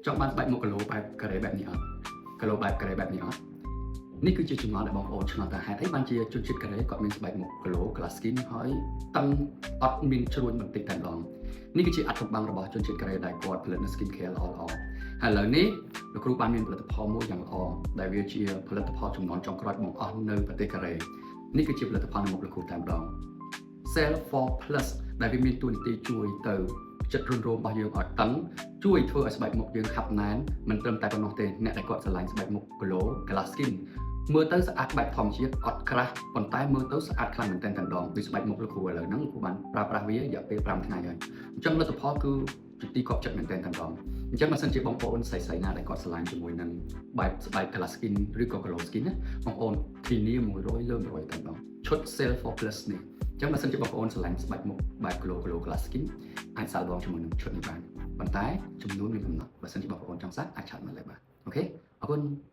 ចង់បានស្បែកមុខ glow បែបកូរ៉េបែបនេះអត់ glow បែបកូរ៉េបែបនេះអត់នេះគឺជាចម្ងល់ដែលបងប្អូនឆ្ងល់ថាហេតុអីបានជាជនជាតិកូរ៉េគាត់មានស្បែកមុខ glow glass skin ហើយតឹងអត់មានជ្រួញបន្តិចតែម្ដងនេះគឺជាអាថ៌កំបាំងរបស់ជនជាតិកូរ៉េដែលគាត់ផលិតនៅ skin care ល្អៗហើយឥឡូវនេះលោកគ្រូបានមានផលិតផលមួយយ៉ាងល្អដែលវាជាផលិតផលចំនួនចុងក្រោយបង្អស់នៅប្រទេសកូរ៉េនេះគឺជាផលិតផលនៅមុខលោកគ្រូតែម្ដង Cell 4 Plus ដែលវាមានតួនាទីជួយទៅចិត្តរុនរោមរបស់យើងឲ្យតឹងជួយធ្វើឲ្យស្បែកមុខយើងហាប់ណែនមិនត្រឹមតែប៉ុណ្ណោះទេអ្នកដែលគាត់ស្រឡាញ់ស្បែកមុខ glow glass skin មើលទៅស្អាតបែបធម្មជាតិអត់ក្រាស់ប៉ុន្តែមើលទៅស្អាតខ្លាំងមែនទែនតែម្ដងដូចស្បែកមុខលោកគ្រូឥឡូវហ្នឹងគ្រូបានប្រើប្រាស់វារយៈពេល5ថ្ងៃហើយអញ្ចឹងលទ្ធផលគឺជាទីគាប់ចិត្តមែនទែនតែម្ដងអញ្ចឹងបើសិនជាបងប្អូនស្រីៗណាដែលគាត់ស្រឡាញ់ជាមួយនឹងបែបស្បែក glass skin ឬក៏ glow skin ណាបងប្អូនធានា100លើ100តែម្ដងឈុត Cell 4 Plus នេះអញ្ចឹងបើសិនជាបងប្អូនស្រឡាញ់ស្បែកមុខបែប glow glow glass skin អាចសាកល្បងជាមួយនឹងឈុតនេះបានប៉ុន្តែចំនួនមានកំណត់បើសិនជាបងប្អូនចង់សាកអាច chat មកលើបាន OK អរគុណ។